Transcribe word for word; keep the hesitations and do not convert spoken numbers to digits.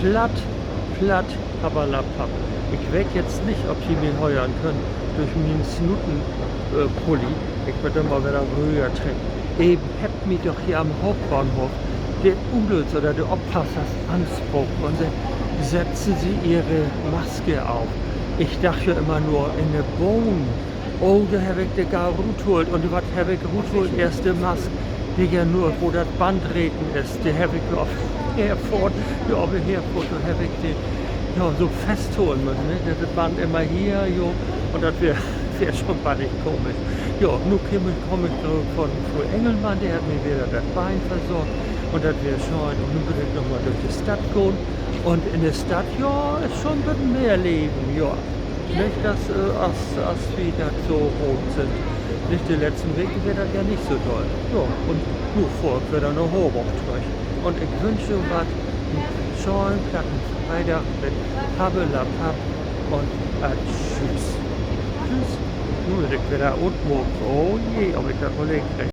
Platt, platt, papperlapapp. Ik weet jetzt nich, of ji mi hören köönt dörch mien Snuten-, äh, Pulli. Ik mutt den mal wedder röver trecken. Even hebbt mi doch hier an'n Hauptbahnhoff de Udels oder de Oppassers anspraken un seggt: Setzen Sie Ihre Maske auf. Ik dach ja immer nur in de Bahn. Oh, dor heff ik de gau ruthaalt. Un wat heff ik ruthaalt? Eerst de Mask, de ja nur, wo dat Band reten is, de heff ik dor op Herfohrt, dor op de Herfohrt, dor heff ik de, ja, so fastholen müsst, ne? Dat Band immer hier, jo. Un dat weer, weer schon bannig komisch. Jo, nu kaam ik, kaam ik trüch von Fru Engelmann, de hett mi wedder dat Been versorgt. Un dat weer schöön. Un nu bün ik noch mal dörch de Stadt gahn. Un in de Stadt, ja, is schon beten mehr Leven, ja. Nich dat, äh, as, as wi dat so wahnt sünd. Nich, de letzten Weken weer dat ja nich so doll. Jo, un nu fohr ik wedder na Horborg trüch. Un ik wünsch jo wat, en schönen platten Freedag mit Pappelapapp un, äh, tschüss. Tschüss. Nu mutt ik wedder utmaken. Oh je, of ik dat woll hinkrieg.